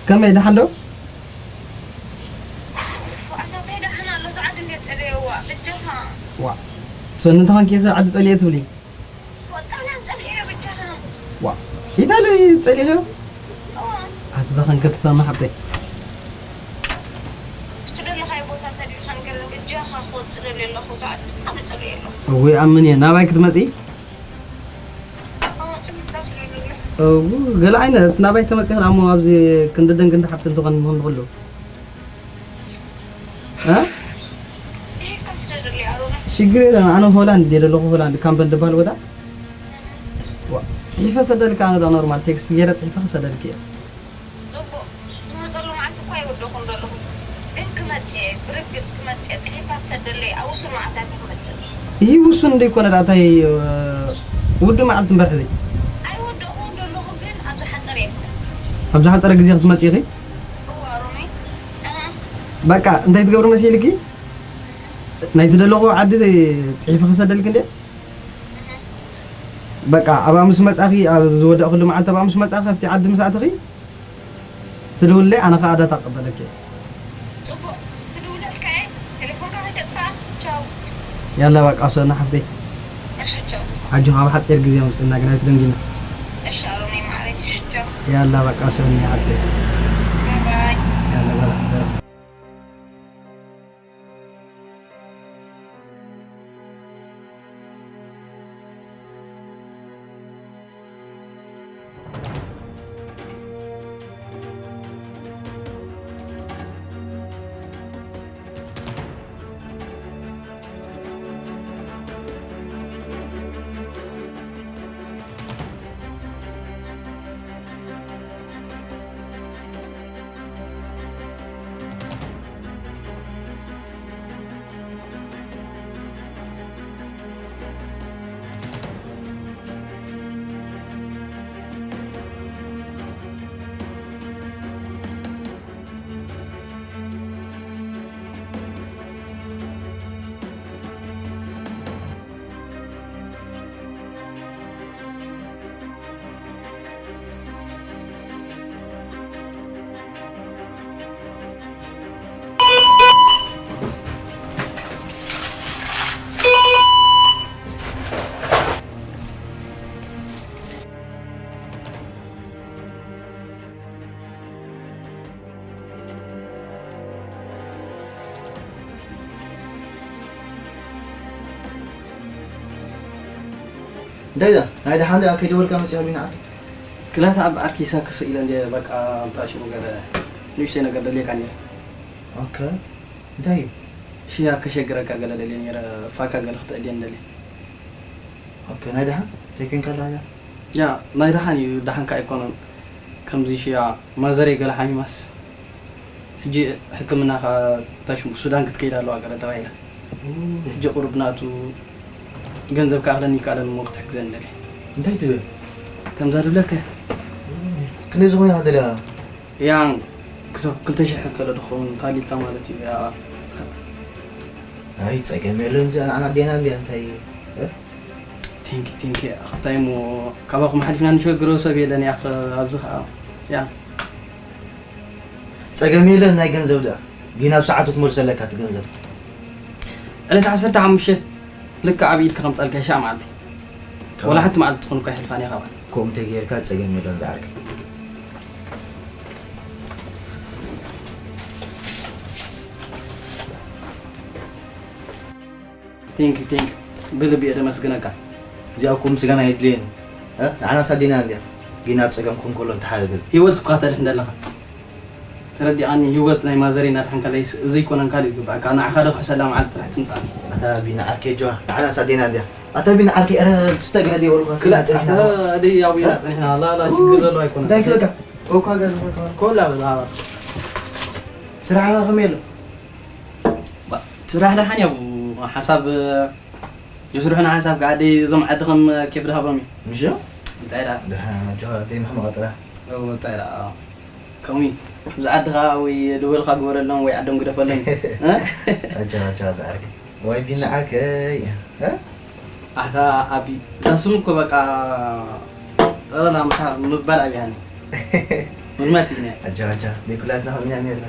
ከመይ ደሓን ዶ? ኣታ እንታይ ደሓን ኣሎ? ዝዓዲ እንዴት ጸለየዋ? ብጀኻ። ዋ። ሰኒ እንተኾንኪ ኢኺ ዓዲ ጸሊኤ ትብሊ? ወጣና ጸሊኤ ብጀኻ። ዋ። ኢታሊ ጸሊኤ? ኣዎ። ኣቲ ተኸንከ ትሰማ ሓብተይ። ትደለኻዮ ቦታ ተዲልካ ንገር ብጀኻ ክወጽእ ደልየ ኣለኹ። ዝዓዲ ብጣዕሚ ጸሊኤ ኣለኹ። እወ፣ ኣምን እየ። ናባይ ክትመጺ? ኣዎ፣ ጽቡቕ ስለ ዘሎ። እው፣ ገለ ዓይነት ናባይ ተመጺኺ ደኣ እሞ ኣብዚ ክንዲ ደን ክንዲ ሓብቲ እንትኾን ምኾን ንኽሉ። እ? ይሄ እኮ ስለ ዘሎ እዩ፣ ኣሮና። ሽግር የለን። ኣነ ሆላንድ እየ ዘለኹ፣ ሆላንድ ካምበን ዝበሃል ቦታ። ዋ፣ ጽሒፈ ሰደልካ ኣነ ደኣ ኖርማል ቴክስት ገይረ ጽሒፈ ክሰደልክ እየ። ጽቡቕ። ዝመጸሉ መዓልቲ እኮ ኣይወደኹን ዘለኹ። ግን ክመጽእ እየ፣ ብርግጽ ክመጽእ እየ። ጽሒፋ ዝሰደለይ ኣብ ውሱን መዓልታት እየ ክመጽእ። ይህ ውሱን እንደ ይኮነ ዳእታይ ውድ መዓልቲ እምበር ሕዚ። ኣይወደኹን ዘለኹ፣ ግን ኣብ ዝሓጸረ እየ ክመጽእ። ኣብ ዝሓጸረ ግዜ ክትመጽእ ኢኺ? እዋ፣ ሮሚ። ኣሃ። በቃ፣ እንታይ ትገብሪ መሲልኪ? ናይ ትደለኹ ዓዲ ጽሒፊ ክሰደልኪ እንዴ? በቃ፣ ኣብኣ ምስ መጻኺ፣ ኣብ ዝወዳእኩሉ መዓልቲ ኣብኣ ምስ መጻኺ፣ ኣብቲ ዓዲ ምስ ኣተኺ፣ ትድውልለይ፣ ኣነ ኸኣ ዳታ ክቕበለኪ እየ። ጽቡቕ፣ ክድውለልካ እየ። ቴሌፎንካ ከይተጥፍኣ። ቻው። ያላ በቃ፣ ሰና ሓብተይ። እሺ፣ ቻው። ኣጆኻ፣ ኣብ ሓጺር ግዜ ምጽና፣ ግን ኣይትደንጊና። እሺ፣ ኣሮነይ ማዕረይ፣ እሺ፣ ቻው። ያላ በቃ፣ ሰኒ ሓብተይ። ባይ ባይ። ያላ በላ። እንታይ ዳ? ናይ ደሓን ደኣ ከይደወልካ መጺኻ ቢና ዓርከይ? ክላተ ኣብ ዓርከይ ሳክስ ኢለ እንደ በቃ፣ እንታይ ሽሙ ገለ ንእሽተይ ነገር ደልየካ ነይረ። ኦኬ። እንታይ እዩ? ሽያ ከሸግረካ ገለ ደልየ ነይረ፣ ፋካ ገለ ክተእልየን ደልየ። ኦኬ፣ ናይ ደሓን? እንታይ ኮንካ ኣለኻ እያ? ያ፣ ናይ ደሓን እዩ፣ ደሓን ከኣ ኣይኮነን። ከምዚ ሽያ ማዘረይ ገለ ሓሚማስ፣ ሕጂ ሕክምና ከኣ እንታይ ሽሙ ሱዳን ክትከይድ ኣለዋ ገለ ተባሂላ። ኡ። ሕጂ ቁሩብ ናቱ ገንዘብ ክኣኽለኒ ይከኣለኒ እሞ ክትሕግዘኒ ደልየ። እንታይ ትብል? ከምዛ ድብለካ። ክንደይ ዝኾነ ኢኻ ደልያ? ያ፣ ክሳብ ክልተ ሽሕ ከሎ ድኸውን ታሊካ ማለት እዩ። ያ። ኣይ፣ ጸገም የለን፣ እዚኣ ንዓና ኣዴና እንድያ፣ እንታይ እዩ? እ? ቴንኪ፣ ቴንኪ። ኣኽታይ እሞ ካባኹም ሓሊፍና ንሸግሮ ሰብ የለን፣ ያኽ ኣብዚ ኸኣ። ያ። ጸገም የለን፣ ናይ ገንዘብ ደኣ። ግን ኣብ ሰዓቱ ክትመልሶ ኣለካ እቲ ገንዘብ። ዕለት ዓሰርተ ሓሙሽተ ልክዕ ኣብ ኢድካ ከምጻልካ ይሻ መዓልቲ። ወላ ሓንቲ መዓልቲ ትኾን እኳ ይሕልፋን እያ ካባን። ከምኡ እንተጌርካ ጸገም የለን ዝዓርከይ። ቴንክ ዩ፣ ቴንክ ዩ። ብልቢ እየ ደመስግነካ። እዚኣ እኮ ምስጋና የድልየን። እ? ንዓና ሳዲና እንድያ። ግን ኣብ ጸገም ኮን ከሎ እንተሓጋገዝ። ህይወት እኳ ተድሕን ደለኻ። ተረዲኣኒ፣ ህይወት ናይ ማዘረይ እናድሓንካለይስ፣ እዚ ኣይኮነን ካልእ ይግባእካ። ንዓኻ ዶ ክሕሰላ መዓልቲ ጥራሕ ትምጻእኒ። ኣታ ቢና ዓርከይ ጆዋ፣ ንዓና ሳዲና እንድያ። ኣታ ቢና ዓርከይ፣ ኧረ ስተ ግና ደይ ወልኳ፣ ክላ-፣ ስና ጽኒሕና። ኣታ ደይ ያው ቢና ኡ። ጽኒሕና። ላ፣ ላ፣ ሽግር ዘለዎ ኣይኮነን። እንታይ ክበካ? ኮካ ገለ ኮካ። ኮላ በል፣ ሃባስ። ስራሕኻ ከመይ ኣሎ? ባ-፣ ስራሕ ደሓን ያው ሓሳብ ይስርሑና ሓንሳብ ከኣ ደይ እዞም ዓዲ ከም ኬፍ ድሃቦም እዩ። ምሽ? እንታይ ደኣ? ደሓን ኣጆኻ ደይ ምሕመቐ ጥራሕ። እው፣ እንታይ ደኣ? ከምኡ እዩ። ኣብዚ ዓዲ ከኣ ወይ ደወልካ ግበረሎም ወይ ዓዶም ግደፈሎም። እ? ኣጆኻ፣ ኣጆኻ ዝዓርከይ። ወይ ቢና ዓርከይ። እ? ኣታ ኣቢ፣ ዳስም እኮ በቃ ጠቕላላ ምታ-፣ ምባል ኣብያኒ። ምን ማለት ነው? ኣጃ፣ ኣጃ፣ ንኩላትና ሆኛ ነርና።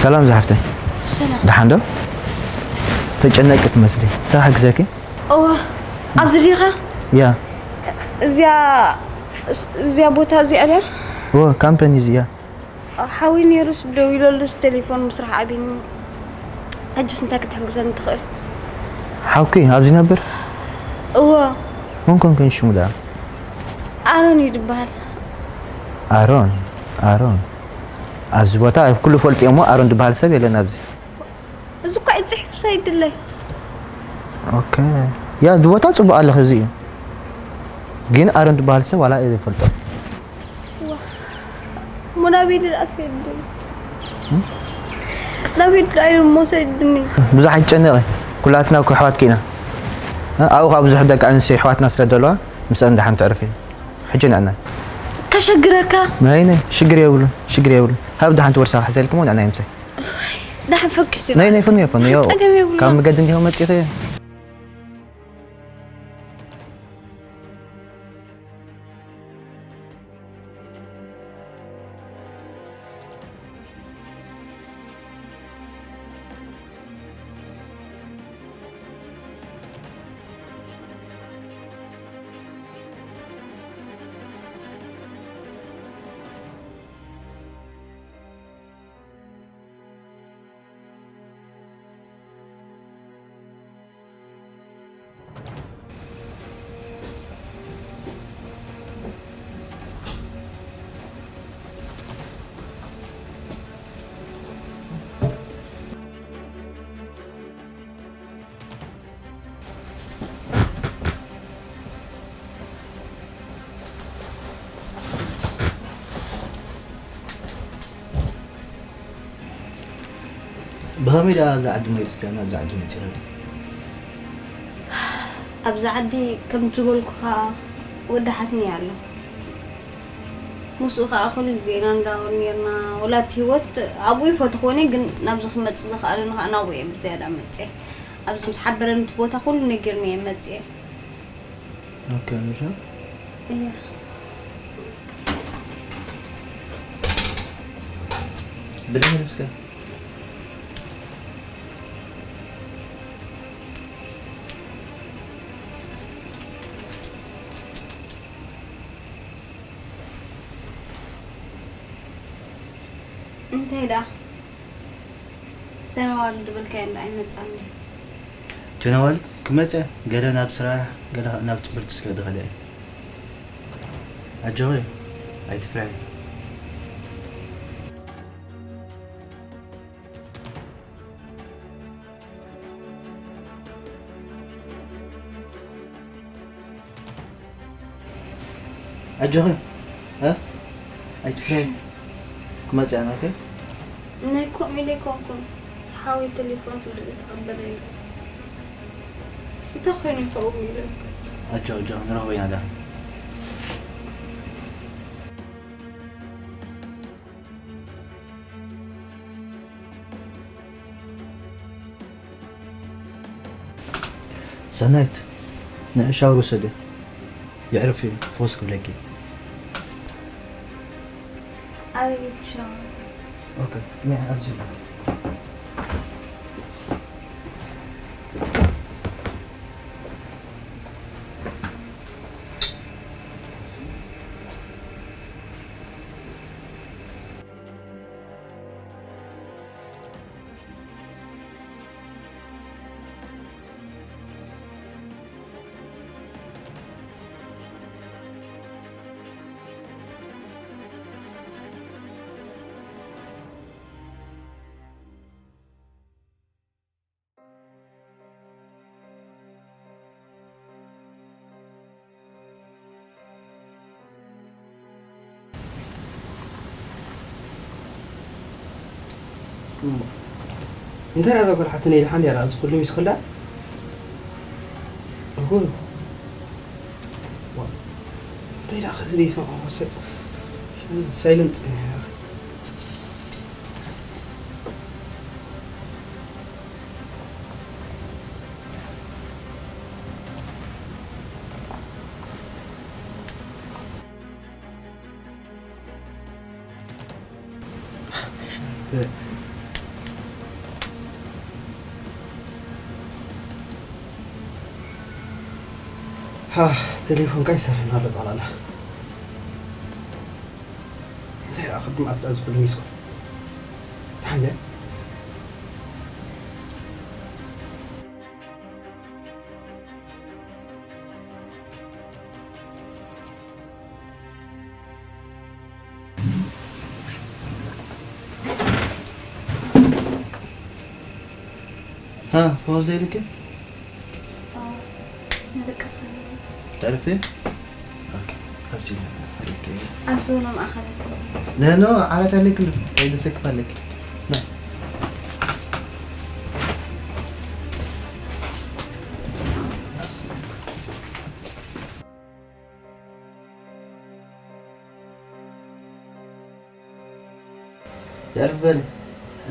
ሰላም ዝሓፍተይ። ሰላም። ደሓን ዶ? ዝተጨነቂ ትመስሊ። እንታይ ክሕግዘኪ? እወ፣ ኣብዚ ዲኻ? ያ። እዚኣ፣ እዚኣ ቦታ እዚኣ ድያ? እወ፣ ካምፓኒ እዚኣ። ሓዊ ነይሩስ ደዊለሉስ ቴሌፎን ምስራሕ ኣቢኒ። ሕጅስ እንታይ ክትሕግዘኒ ትኽእል? ሓውኪ ኣብዚ ነብር? እወ። መን ኮንኩን ሽሙ ደኣ? ኣሮን እዩ ዝበሃል። ኣሮን፣ ኣሮን። ኣብዚ ቦታ ኩሉ ፈልጥ እሞ ኣሮን ዝበሃል ሰብ የለን ኣብዚ። እዚ እኮ እዩ ጽሑፍ ሰይድለይ። ኦኬ። ያ፣ እዚ ቦታ ጽቡቕ ኣለኺ፣ እዚ እዩ። ግን ኣሮን ዝበሃል ሰብ ዋላ እየ ዘይፈልጦ። ዋ። እሞ ናበይ ድኣ ሰይድኒ? እም? ናበይ ድኣ እዩ እሞ ሰይድኒ? ብዙሕ ኣይትጨነቒ። ኩላትና እኮ ኣሕዋትኪ ኢና። እ? ኣብኡ ኸኣ ብዙሕ ደቂ ኣንስትዮ ኣሕዋትና ስለ ዘለዋ፣ ምስአን ደሓን ትዕርፊ። ሕጂ ንዕና። ከሸግረካ? ናይ፣ ናይ፣ ሽግር የብሉን፣ ሽግር የብሉን። ሃብ ደሓን ትወርሳ ክሕዘልኪ እሞ ንዕና ይምሰል። ደሓን ፈኪሱ። ናይ፣ ናይ፣ ፈንዮ፣ ፈንዮ። ጸገም የብሉን። ካብ መገዲ እንዲሁ መጺኺ። ብኸመይ ደኣ እዛ ዓዲ መሪጽካ ናብዛ ዓዲ መጺኻ? ኣብዚ ዓዲ ከምቲ ዝበልኩኻ ወዲ ሓትኒ ኣሎ። ምስኡ ኸዓ ኩሉ ግዜ ኢና ንዳወል ኔርና። ወላ እቲ ህይወት ኣብኡ ይፈትኽዎን እየ፣ ግን ናብዚ ክመጽእ ዘኽኣለኒ ኸዓ ናብኡ እየ ብዝያዳ መጽየ። ኣብዚ ምስ ሓበረኒ እቲ ቦታ ኩሉ ነጊርኒ እየ መጽየ። ኦኬ፣ ንሻ? እያ። ብድሕሪ እስከ። እንታይ ደኣ? ተነዋል ድበልካዮ እንዳ ኣይመጻኒ። ተነዋል ክመጸ፣ ገለ ናብ ስራሕ፣ ገለ ናብ ትምህርቲ ስለ ዝኸደ እዩ። ኣጆኺ፣ ኣይትፍርሒ። ኣጆኺ፣ እ? ኣይትፍርሒ። ክመጽእ ኣነ፣ ኦኬ? ናይ ኮም ኢለ ኣይኮንኩን። ሓወይ ቴሌፎን ስለ ዘይተቐበለ ኢሉ። እንታይ ኮይኑ ይኸውን ኢለ። ኣጆ፣ ኣጆ፣ ንረኽቦ ኢና ዳ። ሰናይት፣ ንዒ ሻወር ውሰዲ። የዕርፍ እዩ ፈወስ ክብለኪ። ኣበይ ሻወር? ኦኬ፣ ናይ ኣብዚ። እንታይ ደኣ እዛ ጓል ሓትነይ ኢልካ እንድያ ደኣ እዚ ኩሉ ሚስኮላ? እኹ። ዋ። እንታይ ደኣ ከዚ ደይሰምዖ መሰል? ሳይለንት። ሃ፣ ቴሌፎንካ ይሰርሕን ኣሎ ጠቕላላ። እንታይ ደኣ ቅድሚ ኣስራ ዝኩሉ ሚስኮ? ተሓልያ? ሃ፣ ፎዝ ዘይልክ? ኣዎ፣ ንድቅስ ኣለና። ተዕርፊ? ኦኬ፣ ኣብዚ ኣለና። ኦኬ። ኣብ ዞና ማእኸላት። ኖ፣ ኖ፣ ዓራት ኣለክ እንዶ? ከይደ ሰክፍ ኣለክ። ና። የዕርፍ በሊ፣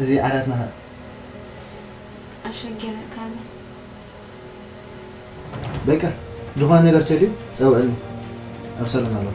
እዚ ዓራትና ሃ። ኣሸጊረካኒ። በቃ፣ ዝኾነ ነገር ተልዩ ጸውዕኒ። ኣብ ሳሎን ኣለኹ።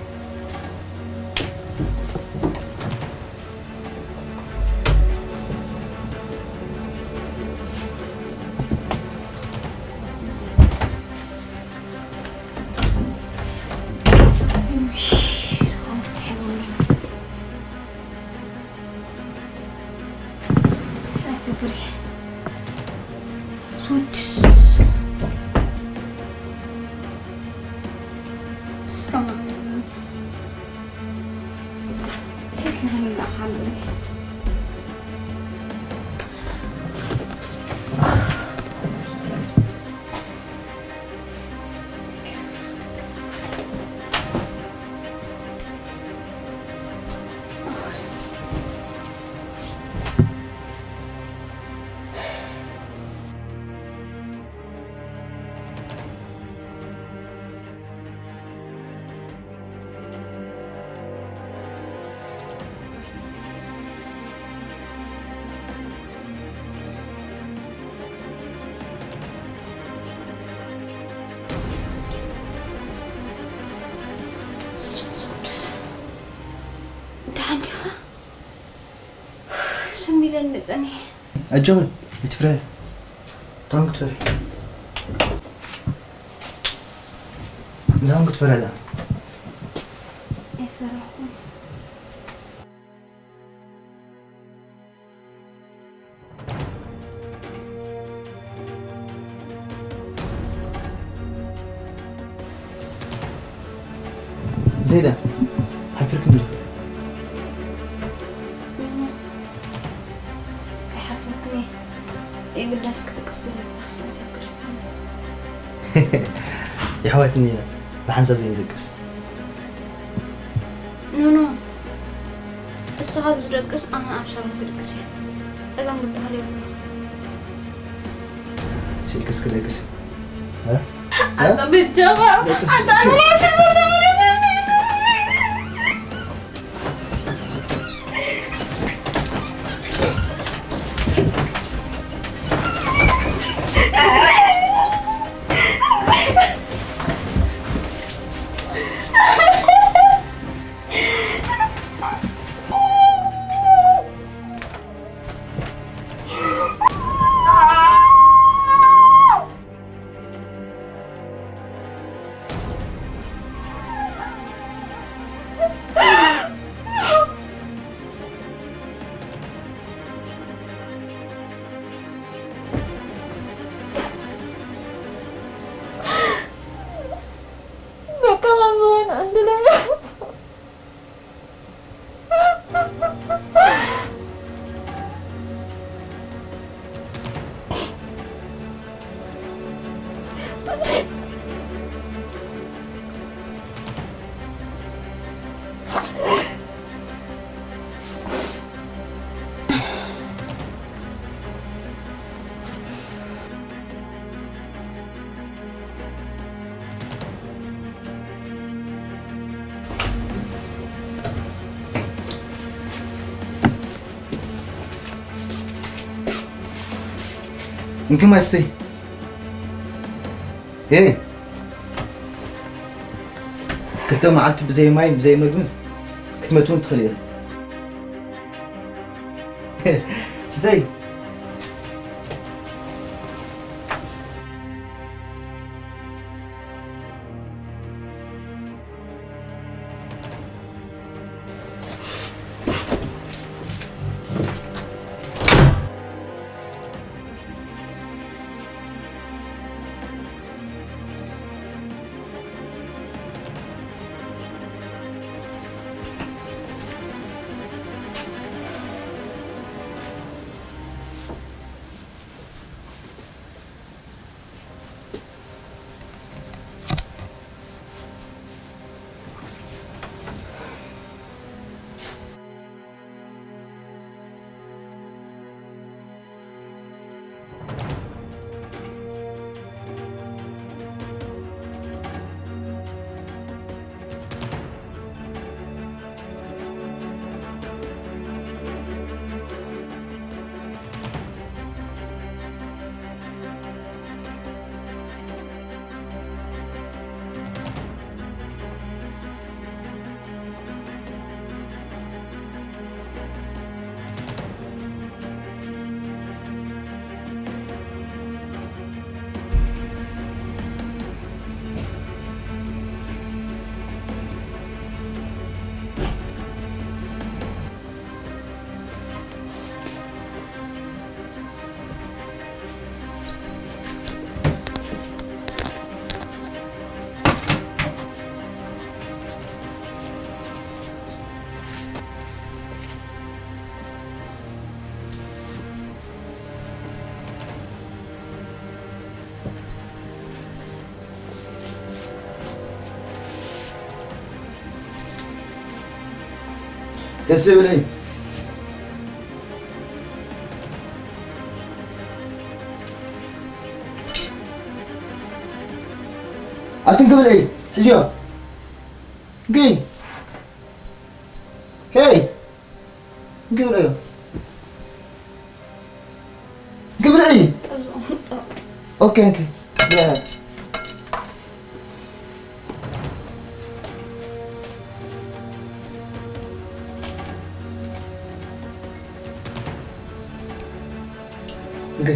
ደሓን ዲኻ? ስም ኢለኒ ጸኒሐ። ኣጆኺ፣ ኣይትፍርሒ። እንታይ ክትፈርሒ? እንታይ ክትፈርሒ ደኣ? ኣይፈራኹን። ዘይዳ፣ ሓፊርክን ዶ? ኣይሓፈርኩን እየ። የግዳስ ክድቅስ ዶ ኣለካ? ሓንሳብ ክድቅስ። የሕዋትና ኢና፣ ብሓንሳብ ዘይንድቅስ። ኖ፣ ኖ። እስኻ ኣብ ዝደቅስ፣ ኣነ ኣብ ሳሎን ክድቅስ እየ። ጸገም ዝበሃል የብሉን። ሲልክስ ክደቅስ። እ? እ? ኣታ ብጀባ፣ ደቅስ ኣታ ችግር። ኣርባዕተ እንኪ ማይ ስተይ። ኤ፣ ክልተ መዓልቲ ብዘይ ማይ ብዘይ መግቢ ክትመት እውን ትኽእል ኢኺ። ስተይ። ደስ ይብል እዩ። ኣትን ክብል እዩ። ሕዝዮ። ግን። ሄይ። ክብልዒ። ክብልዒ። ኦኬ፣ ኦኬ። ያ። ኦኬ።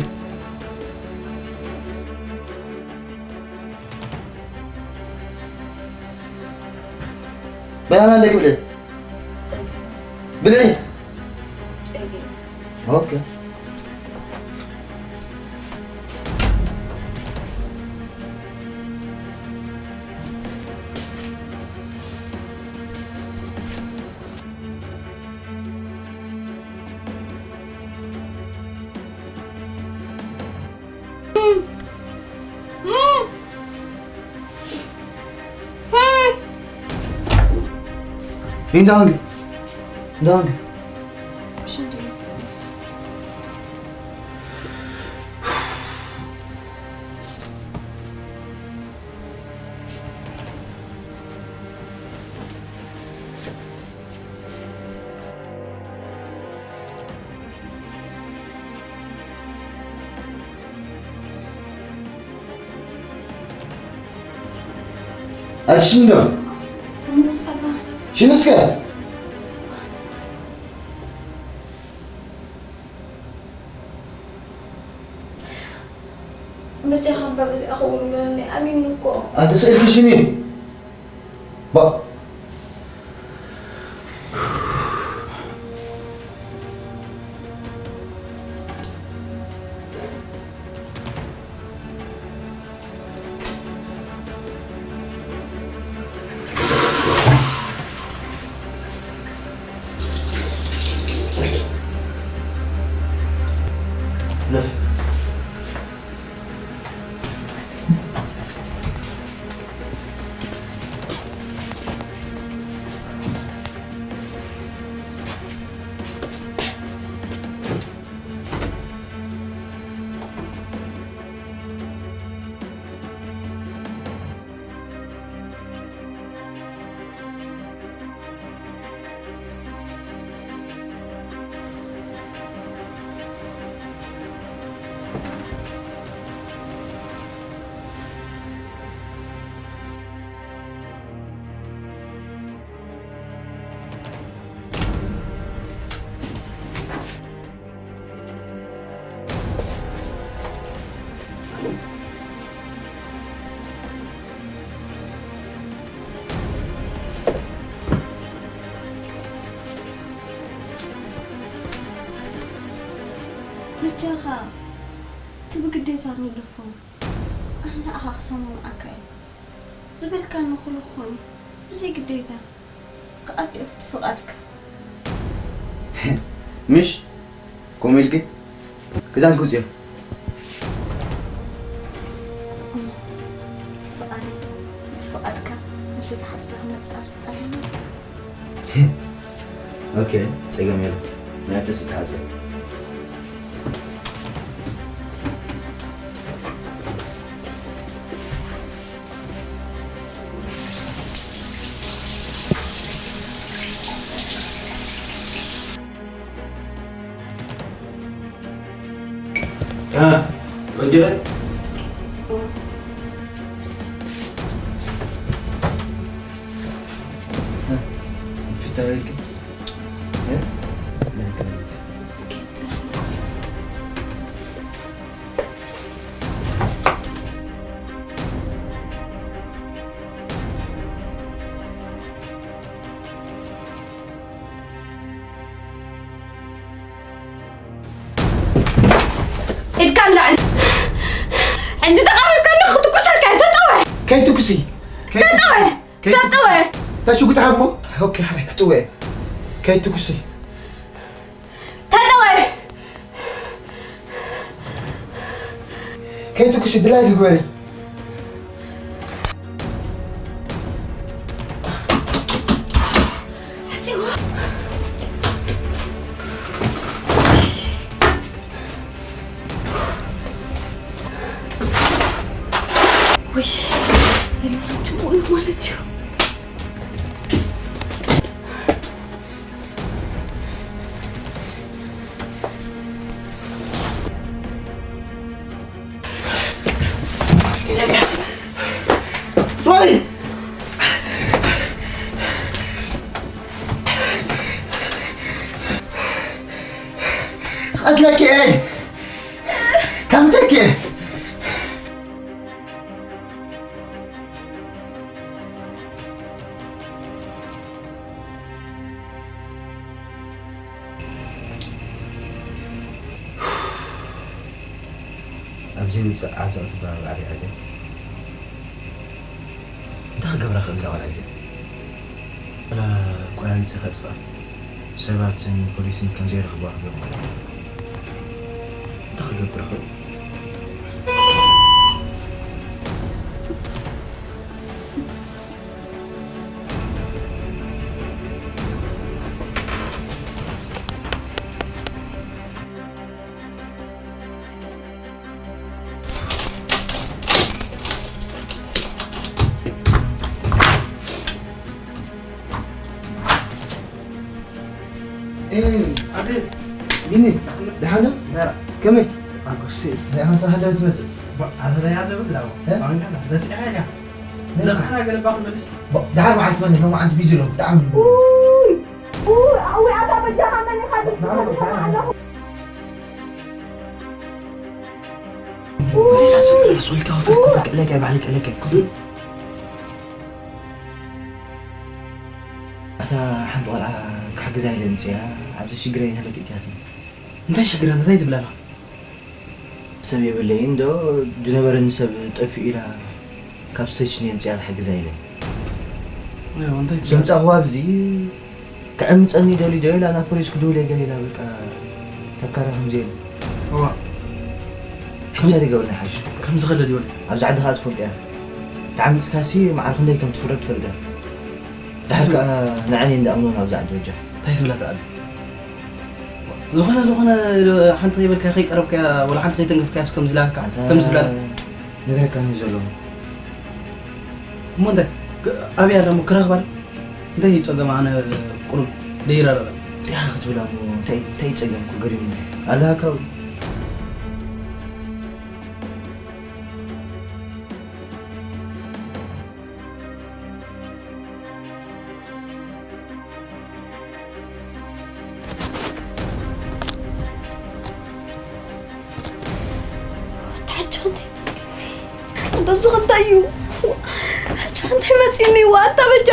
በላና እንደ ክብልዒ። ብልዒ። ኦኬ። Hey, danke. Danke. ኣትሽንዶ? ሽንስከ? በጃኻ እባ በዚኣ ኸውን በለኒ፣ ኣሚኑ እኮ። ኣንተ ስእልኪ ሽኒ። ባ- ብግዴታ ንለፎም። ኣነ ንዓኻ ክሰማምዓካ እየ። ዝበልካኒ ኩሉ ክኾን እዩ። ብዘይ ግዴታ። ክኣቱ እየ ብቲ ፍቓድካ። ምሽ? ከምኡ ኢልኪ? ክዳን ክውፅዮ። እሞ፣ ብፍቓደይ፣ ብፍቓድካ፣ ምሸት ሓፂረ ክመፅእ ኣብ ዝፀንሐኒ። ኦኬ፣ ፀገም የለን። ናይ ተስእ ተሓፅር። እ፣ ወዲቐ? እ፣ ፍታው ኢልኪ? እ? ናይ ክረምቲ። ኢድካ ንላዕሊ። ሕጂ ተቓሪብካኒ ክትኩሰልካ እየ። ተጠወ። ከይትኩሲ። ከይትኩሲ። ተጠወ። ከይትኩሲ። ተጠወ። እታ ሽጉጥ ሃብሞ። ኦኬ፣ ሓራይ ክጥወ እየ። ከይትኩሲ። ተጠወ። ከይትኩሲ ድላይኪ ግበሪ። ውይ፣ የለን፣ ትውሉ ማለት እዩ። ሶሪ! ክቐትለኪ እየ! ከምተኪ እየ! ኣብዚ ውፅእ ዓዘቕቲ ባባዕሪ ኣትያ። እንታይ ክገብራ ከ እዛ ቆልዓ እዚኣ? ወላ ቆራሪፀ ከጥፍኣ። ሰባትን ፖሊስን ከም ዘይረኽብዋ ክገብር። እንታይ ክገብር ይኽእል? እ፣ ኣደ ቢኒ፣ ደሓን ዶ? ደራ። ከመይ? ኣጎሴ። ናይ ሓንሳብ ሃገር ትመጽእ? ባ-፣ ኣረ ናይ ኣደ ብላ። እ? ኣንካ ረሲዕካ ኢኻ። ናይ ለኻና ገለ ባኹ መልስ። ባ-፣ ደሓር መዓልቲ መን ኢኻ? መዓልቲ ቢዚ ኣለኹ፣ ብጣዕሚ። ኡይ፣ ኡይ፣ ኣታ በጃኻ መን ኢኻ? ደሓር፣ ደሓር። ወደይ ዳስ፣ ተስወልካ ኮፍ በል፣ ኮፍ በል፣ ክዕለካ፣ ባዕለይ ክዕለካ፣ ኮፍ በል። ኣታ ሓንቲ ቆልዓ ክሕግዛ ኢለ ምፅያ፣ ኣብዚ ሽግረይ ሃለት እትያትኒ። እንታይ ሽግር? እንታይ ትብላ ኣለኻ? ሰብ የብለይን ዶ፣ ዝነበረኒ ሰብ ጠፊኡ ኢላ ካብ ስቴሽን እየ ምፅያ ክሕግዛ ኢለ። እዮ፣ እንታይ ትብላ? ዘምፃእኹዋ ኣብዚ ክዕምፀኒ ደልዩ ዶ ኢላ ናብ ፖሊስ ክድውል እየ ገለ ኢላ፣ በቃ ተካራ ከምዚ ኢሉ። እዋ። እንታይ ትገብር ናይ ሓሽ? ከምዚ ከለ ድዩ ወለ? ኣብዚ ዓዲ ከዓ ትፈልጦ እያ። ተዓሚፅካሲ ማዕረ ክንደይ ከም ትፍረድ ትፈልጥ እያ። ድሓር ከዓ ንዐን እየ እንዳኣምኖ ናብዚ ዓዲ በጃ። እንታይ ትብላ ተኣሉ? ዝኾነ ዝኾነ ሓንቲ ከይበልካ ከይቀረብካያ ወላ ሓንቲ ከይተንከፍካያስ ከምዚ ኢላ ኣንታ ከምዚ ትብላ ኣላ? ነገረካ ነው ዘሎ። እሞ እንታይ? ክ-፣ ኣብያ ደሞ ክረኽባ ዶ? እንታይ እዩ ጸገም? ኣነ ቁሩብ ደይረረረ። እንታይ ክትብላ እሞ? እንታይ፣ እንታይ ጸገም እኮ ገሪሙኒ። ኣላካ ኣታ ሕጂ እንታይ መፂኡኒ? ኣታ እዚ እንታይ እዩ? ሕጂ እንታይ መፂኡኒ? ዋታ በጃ።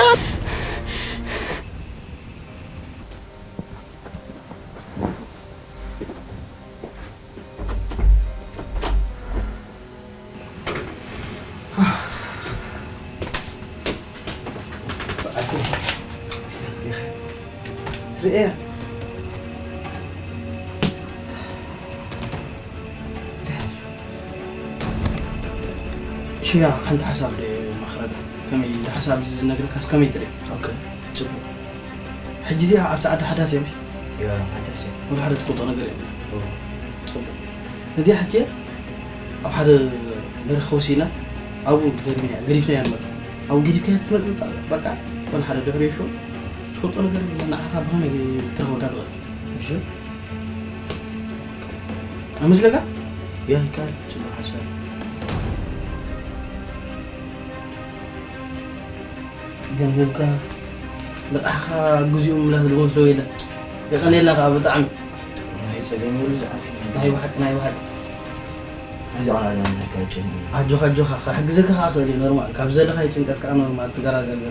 እያ። ሽያ ሓንቲ ሓሳብ ዶ መኽረካ? ከመይ እዚ ሓሳብ እዚ ዝነግረካስ ከመይ ትርኢ? ኦኬ፣ ጽቡቕ። ሕጂ እዚኣ ኣብ ጻዕዳ ሓዳስ እያ፣ ምሽ? ያ፣ ሓዳስ እያ። ወላ ሓደ ትፈልጦ ነገር የለን። ኦ። ጽቡቕ። እዚኣ ሕጂ ኣብ ሓደ በረኻ ወሲና ኣብኡ ገዲፍናያ፣ ገዲፍናያ ንመጽእ። ኣብኡ ገዲፍካያ ትመጽእ፣ በቃ፣ ዝኾነ ሓደ ድሕሪ ሾው ትፈልጦ ነገር የለን። ንዓኻ ብኸመይ ክትረኽበካ ትኽእል? እሺ። ኣይመስለካ? ያ፣ ይከኣል። ጽቡቕ ሓሳብ። ገንዘብካ ልቓሕካ ግዚኡ ምምላስ ዝመስሎ የለን። የቐንየልና ከኣ ብጣዕሚ። ናይ ጸገም የብሉ ዝዓርፍ። ናይ ብሓቂ፣ ናይ ብሓቂ። ናይዚ ቆልዓ ዝኣመልካ ጨሚርና። ኣጆኻ፣ ኣጆኻ፣ ክሕግዘካ ከኣ ክእል እዩ፣ ኖርማል። ካብ ዘለኻዮ ጭንቀት ከኣ ኖርማል ትገላገል።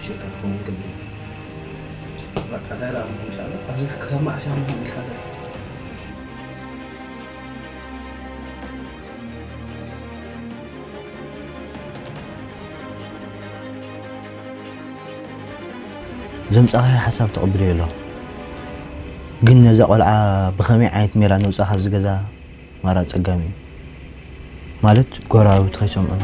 ሽካ፣ ከምኡ ክብል። በቃ፣ እንታይ ደኣ፣ ኢንሻላህ፣ ኣብዚ ክሰማዕ ሲያም ኢልካ ገለ። ዘምጻኻዮ ሓሳብ ተቐቢለዮ ኣለኹ። ግን ነዛ ቆልዓ ብኸመይ ዓይነት ሜላ ነውጻ ካብዚ ገዛ? ማራ ጸጋሚ እዩ። ማለት፣ ጎረባብቲ ከይሰምዑና፣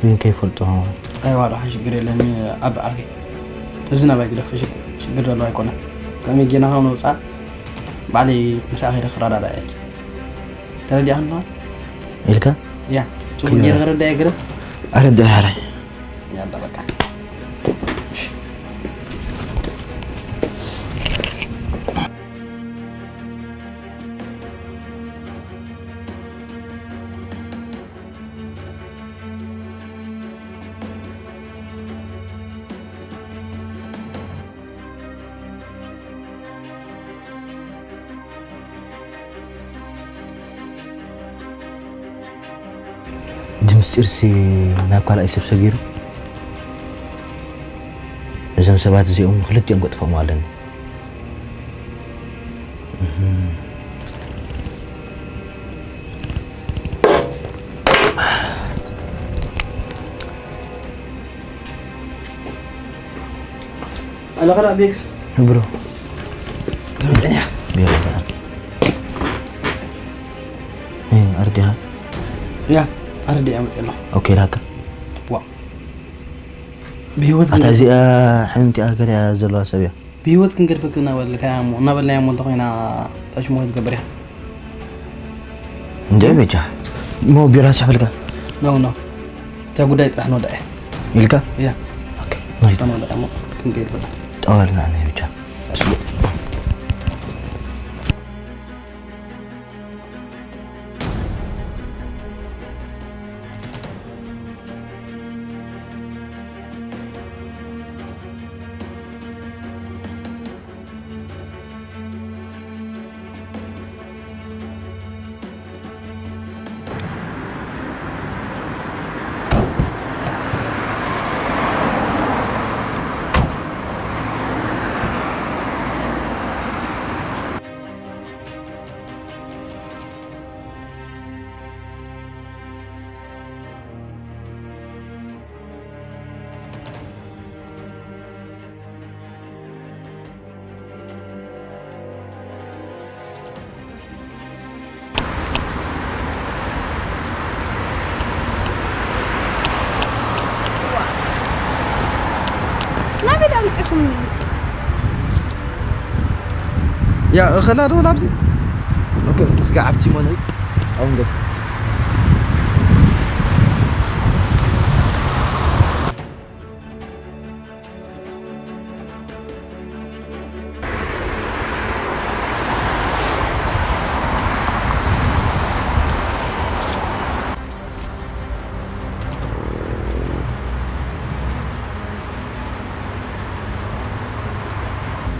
ግን ከይፈልጡ ከማን። ኣይዋ፣ ደሓን ሽግር የለን፣ ኣብ ዓርከይ። እዚ ናባይ ግደፍ፣ ሽግ-፣ ሽግር ዘለዎ ኣይኮነን። ከመይ ጌና ካብ ነውጻ፣ ባዕለይ ምስኣ ከይደ ክረዳዳእ እየ። ተረዲኣኒ ኣለኻ? ኢልካ? ያ፣ ጽቡቕ ክይበላ። ጌረ ክረዳእ እየ፣ ግደፍ። ኣረዳእ፣ ሓራይ። ያላ በቃ። እዚ ምስጢርሲ ናብ ካልኣይ ሰብ ሰጊሩ፣ እዞም ሰባት እዚኦም ክልቲኦም ከጥፍኦም ኣለኒ። እህም። ኣለኻ ደኣ ቤክስ? ብሮ። ከመይ ቀንያ? ቢሮ ተኣር። እ፣ ኣርዲኻ? ያ፣ ኣርዲ እያ መፅእ ኣለኹ። ኦኬ፣ ላካ። ዋ። ብህይወት ኣታ ግን እዚኣ ሕምቲ ኣገር እያ ዘለዋ ሰብ እያ። ብህይወት ክንገድፈክ እናበልካያ እሞ፣ እናበልናያ እሞ እንተኾይና ጠሽሞ ትገብር እያ። እንዴ በጃ። ሞ ቢራ ስሕብልካ? ኖ፣ ኖ። እታ ጉዳይ ጥራሕ ንወዳእ እያ። ኢልካ? እያ። ኦኬ። ናይታ ንወዳእ እሞ ክንገይር በላ። ጠዋልና ናይ ብቻ። ናበይ ኣምጺኹምኒ? ያ፣ እኸላ ዶ ናብዚ? ኦኬ፣ ስጋ ዓብቲ ሞነ። ኣሁን ገብ።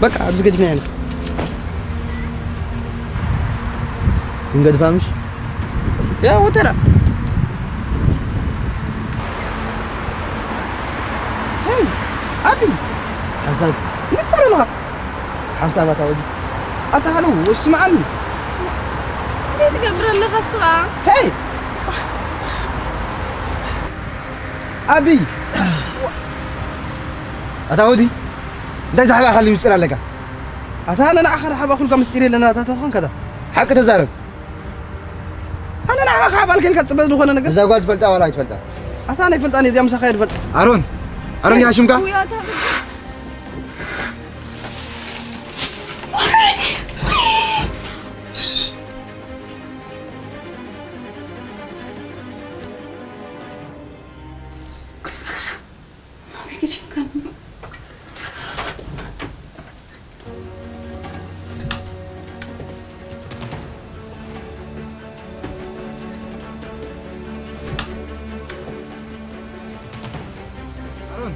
በቃ ኣብዚ ገዲፍና ኢና። ክንገድፋ ምሽ? ያ ወተራ። ሄይ፣ ኣቢ። ሓንሳብ። እንታይ ትገብር ኣለኻ? ሓንሳብ ኣታ ወዲ። ኣታ ሃሎ፣ ስምዓኒ። እንታይ ትገብር ኣለኻ እስኻ? ሄይ! ኣቢ! ኣታ ወዲ። እንታይ ዝሓባእካሉ ምስጢር ኣለካ? ኣታ ኣነ ንዓኻ ዝሓባእኩልካ ምስጢር የለን፣ ኣታ ተኾንካ ዳ? ሓቂ ተዛረብ። ኣነ ንዓኻ ክሓባልካ ኢልካ ትጽበ ዝኾነ ነገር? እዛ ጓል ትፈልጣ ዋላ ኣይትፈልጣ? ኣታ ኣነ ይፈልጣ፣ እዚኣ ምሳኻ እየ ዝፈልጣ። ኣሮን፣ ኣሮን ዲኻ ሽምካ? ውይ፣ ኣታ ኣሮን፣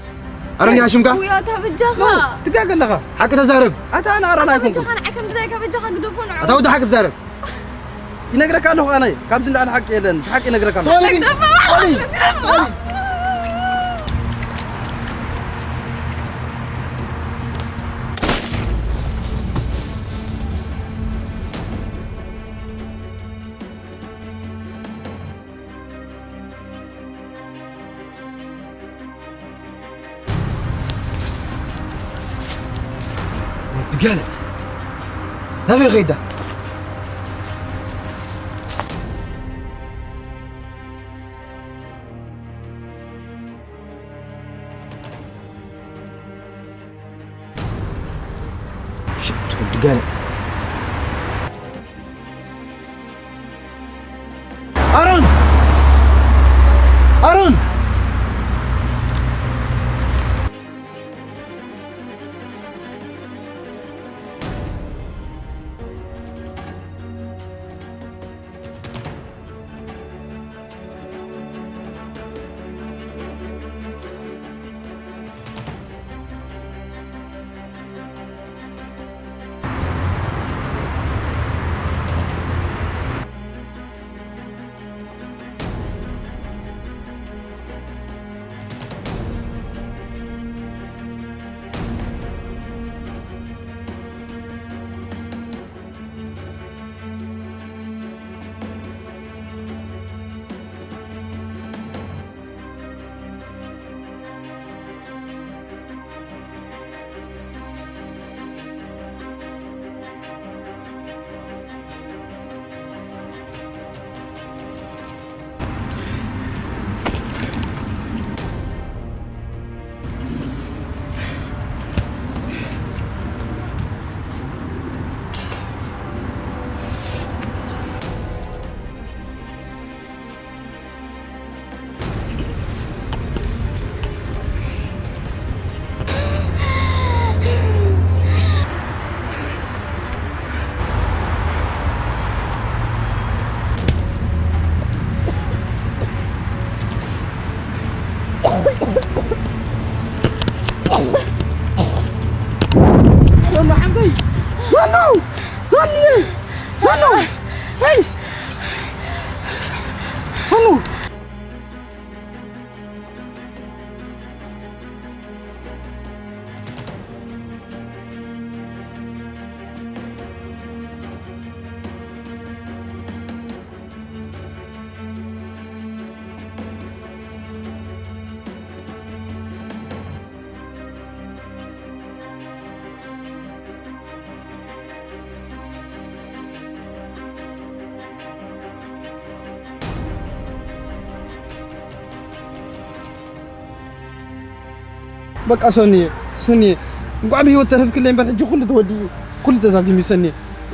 ኣሮን ዲኻ ሽምካ? ውይ፣ ኣታ በጃኻ። ትጋገ ኣለኻ። ሓቂ ተዛረብ። ኣታ ኣነ ኣሮን ኣታ ኣይኮንኩን። በጃኻ ንዓይ ከምዚ ዳይካ በጃኻ ግደፎ ንዑ። ኣታ ወዲ ሓቂ ተዛረብ። ይነግረካ ኣለኹ ኣነ፣ ካብዚ ንላዕሊ ሓቂ የለን። እቲ ሓቂ ይነግረካ ኣለኹ። ሶሪ ግን፣ ሶሪ፣ ሶሪ። ወዲ ጋለ ናበይ ኸይዳ? ሽት ወዲ ጋለ። ኣሮን! ኣሮን! ሰኑ ሓንጎይ! ሰኑ! ሰኑ! ሰኑ! ሄይ! ሰኑ! በቃ ሰኒ፣ ሰኒ፣ እንኳዕ ብህይወት ተረፍክለይ እምበር ሕጂ ኩሉ ተወዲኡ፣ ኩሉ ተዛዚሙ ሰኒ።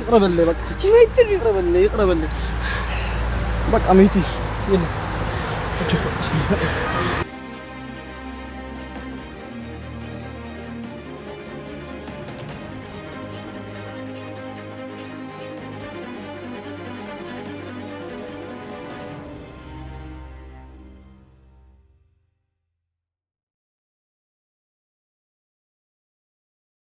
ይቕረ በለለይ በቃ ሕጂ። መይቱ ድዩ? ይቕረ በለለይ፣ ይቕረ በለለይ። በቃ መይቱ እዩ። የለ። ሕጂ በቃ ሰኒ።